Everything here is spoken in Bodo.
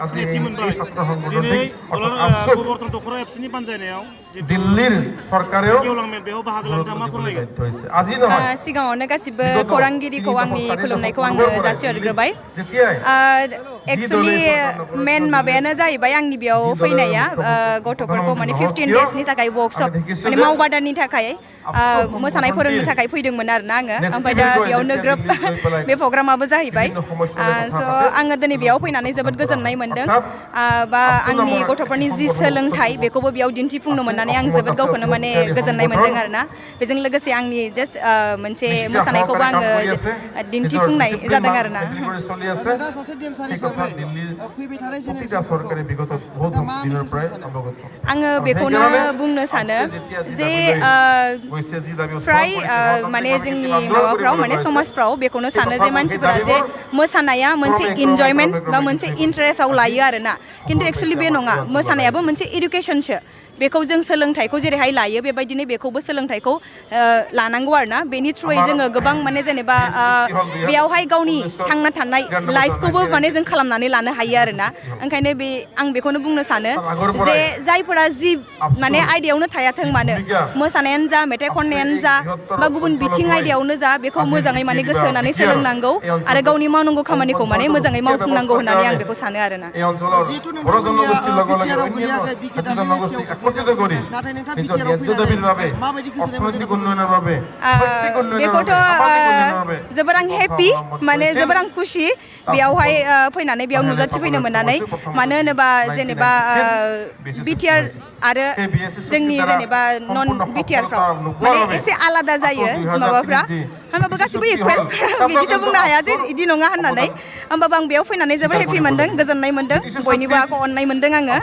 सिनायथि मोनबाय दिनै गबर्धन दख'रा एबसुनि बानजायनायाव दिल्लीर सरकारेও गेवलां मेल बेयाव बाहागो लानो मा फोरमायगोन আজি নহয় सिगाङावनो गासिबो खौरांगिरिखौ आंनि खुलुमनायखौ आङो जासिहरग्रोबाय एक्चुअली मेन माबायानो जाहैबाय आंनि बेयाव फैनाया गथ'फोरखौ माने 15 डेजनि थाखाय वर्कशप माने मावबादानि थाखाय मोसानाय फोरोंनो थाखाय फैदोंमोन आरोना आङो ओमफ्राय दा बेयावनो ग्रोब बे प्रग्रामाबो जाहैबाय स' आङो दिनै बेयाव फैनानै जोबोद गोजोननाय मोन्दों बा आंनि गथ'फोरनि जि सोलोंथाइ बेखौबो बेयाव दिन्थिफुंनो मोननानै आं जोबोद गावखौनो माने गोजोननाय मोन्दों आरोना बेजों लोगोसे आंनि जास्ट मोनसे मोसानायखौबो आङो दिन्थिफुंनाय जादों आरोना आङो बेखौनो बुंनो सानो जे फ्राय माने जोंनि माबाफ्राव माने समाजफ्राव बेखौनो सानो जे मानसिफोरा जे मोसानाया मोनसे इन्जयमेन्ट बा मोनसे इन्टारेस्टआव लायो आरोना खिन्थु एक्चुअलि बे नङा मोसानायाबो मोनसे इडुकेसनसो बेखौ जों सोलोंथाइखौ जेरैहाय लायो बेबायदिनो बेखौबो सोलोंथाइखौ लानांगौ आरोना बेनि थ्रुयै जोङो गोबां माने जेनेबा बेयावहाय गावनि थांना थानाय लाइफखौबो माने जों खालामनानै लानो हायो आरोना ओंखायनो आं बेखौनो बुंनो सानो जे जायफोरा जि माने आयदायावनो थायाथों मानो मोसानायानो जा मेथाइ खननायानो जा बा गुबुन बिथिं आयदायावनो जा बेखौ मोजाङै माने गोसो होनानै सोलोंनांगौ आरो गावनि मावनांगौ खामानिखौ माने मोजाङै मावफुंनांगौ होननानै आं बेखौ सानो आरोना बेखौथ' जोबोर आं हेपि माने जोबोर आं खुसि बेयावहाय फैनानै बेयाव नुजाथिफैनो मोननानै मानो होनोबा जेनेबा बिटिआर आरो जोंनि जेनेबा नन बिटिआरफ्राव माने एसे आलादा जायो माबाफ्रा होनबाबो गासिबो इकुवेल बिदिथ' बुंनो हाया जे इदि नङा होननानै होमबाबो आं बेयाव फैनानै जोबोर हेपि मोनदों गोजोननाय मोनदों बयनिबो आंखौ अननाय मोनदों आङो